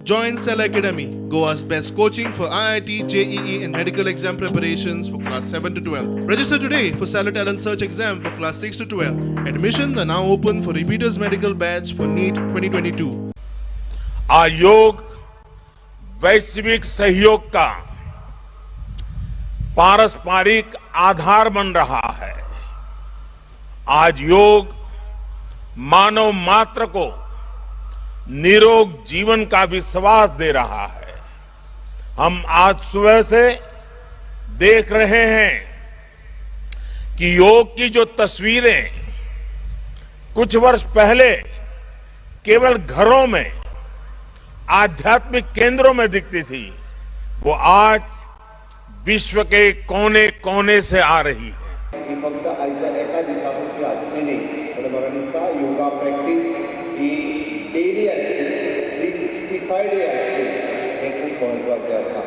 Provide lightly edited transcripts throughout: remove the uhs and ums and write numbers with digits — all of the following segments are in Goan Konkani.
Join Cell Academy, Goa's best coaching for IIT, JEE, and medical exam preparations for class 7 to 12. Register today for Stellar Talent Search exam for class 6 to 12. Admissions are now open for repeaters medical batch for NEET 2022. આ योग वैश्विक सहयोग का पारस्परिक आधार बन रहा है। आज योग मानव मात्र को निरोग जीवन का विश्वास दे रहा है। हम आज सुबह से देख रहे हैं कि योग की जो तस्वीरें कुछ वर्ष पहले केवल घरों में, आध्यात्मिक केंद्रों में दिखती थी, वो आज विश्व के कोने कोने से आ रही है। ही फक्त आयच्या एका दिसा पुरती आसची न्ही, पण म्हाका दिसता योगा प्रॅक्टीस ही डेली आसची, 365 डे आसची, हें खूब म्हत्वाचें आसा.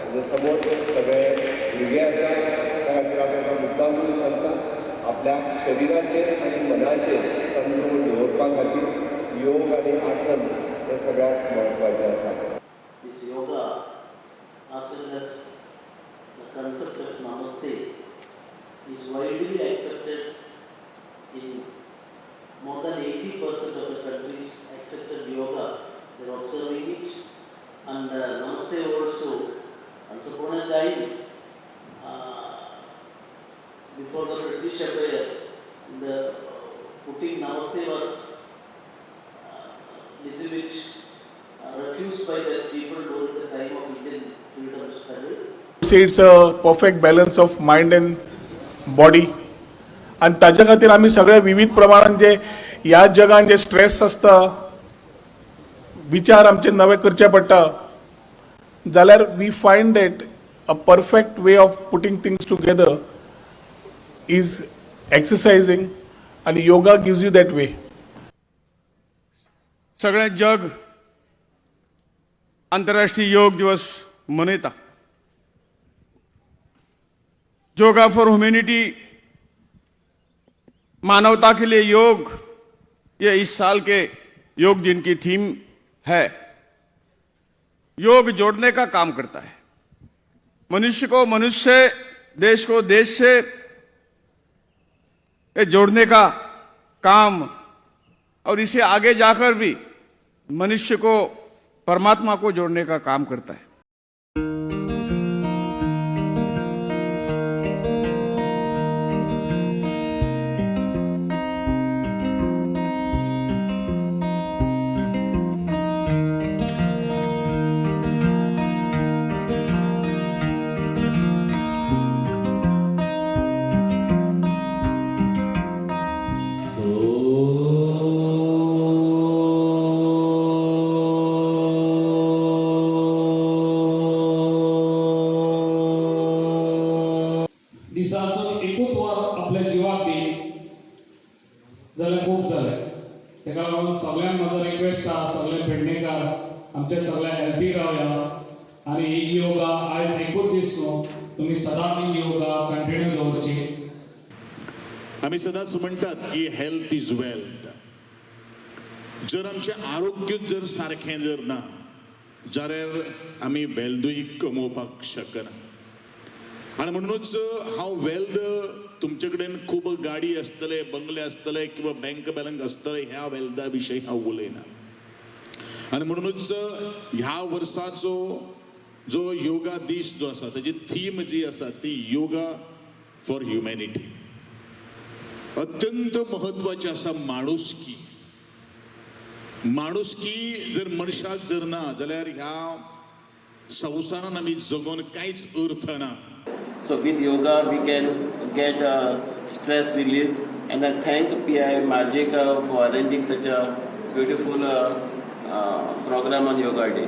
म्हणजे समोर सगळे भुरगे आसा, त्या खातीर हांव तांकां मुद्दामून सांगता, आपल्या शरिराचेर आनी मनाचेर कंट्रोल दवरपा खातीर योग आनी आसन हें सगळ्यांत म्हत्वाचें आसा. This yoga, as well as the concept of namaste, is widely accepted in more than 80% of the countries accepted yoga. They are observing it, and namaste also. Once upon a time, before the British Empire, the putting namaste was little bit refused by the people during the time of Indian freedom struggle. Say it's a perfect balance of mind and body आनी ताज्या खातीर आमी सगळे विविध प्रमाणान जे ह्या जगान जे स्ट्रेस आसता, विचार आमचे नवे करचे पडटा, जाल्यार we find that a perfect way of putting things together is exercising आनी yoga gives you that way. सगळें जग आंतरराष्ट्रीय योग दिवस मनयता. योगा फॉर ह्यूमैनिटी, मानवता के लिए योग, ये इस साल के योग दिन की थीम है. योग जोड़ने का काम करता है, मनुष्य को मनुष्य से, देश को देश से ये जोड़ने का काम और इसे आगे जाकर भी मनुष्य को परमात्मा को जोड़ने का काम करता है. दिसाचो एकूच वर आपल्या जिवाक दी जाल्यार खूब जालें. तेका लागून सगळ्यांक म्हजो रिक्वेस्ट आहा, सगळे पेडणेकार आमचे सगळे हेल्थी रावया आनी ही योगा आयज एकूच दीस न्हू, तुमी सदांच ही योगा कंटिन्यू दवरची. आमी सदांच म्हणटात की हेल्थ is wealth. जर आमचें आरोग्य जर सारकें जर ना जाल्यार आमी वेल्थूय कमोवपाक शकना. आनी म्हणूनच हांव वेल्थ, तुमचे कडेन खूब गाडी आसतले, बंगले आसतले किंवा बँक बॅलन्स आसतले, ह्या वेल्था विशयी हांव उलयना. आनी म्हणूनच ह्या वर्साचो जो योगा दीस जो आसा, ताजी थीम जी आसा ती योगा फॉर ह्युमॅनिटी. अत्यंत महत्वाची आसा माणुसकी. माणुसकी जर मनशाक जर ना जाल्यार ह्या संवसारान आमी जगोन कांयच अर्थ ना. So with yoga we can get stress release, and I thank PI Magic for arranging such a beautiful program on Yoga Day.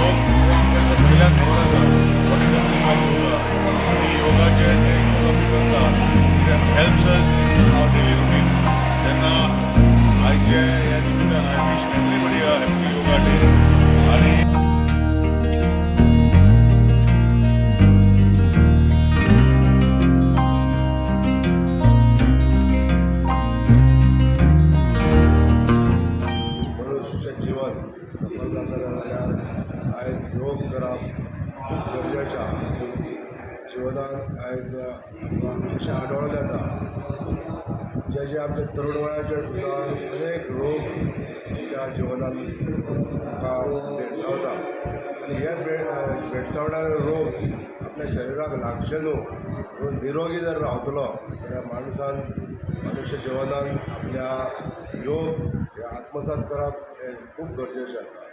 योग हो आमकां सगळ्यांक खबर आसा, what is योगाचे जे आमी करता, helps us. करप खूब गरजेचें आहा. जिवनांत आयज आमकां अशें आढळून येता, जे जे आमच्या तरूण वयाचेर सुद्दां अनेक रोग आमच्या जिवनांत आमकां भेडसावता आनी हे भेडसावणारे रोग आपल्या शरिराक लागचे न्हू म्हणून निरोगी जर रावतलो जाल्यार माणसान मनुष्य जिवनान आपल्या योग हे आत्मसात करप हें खूब गरजेचें आसा.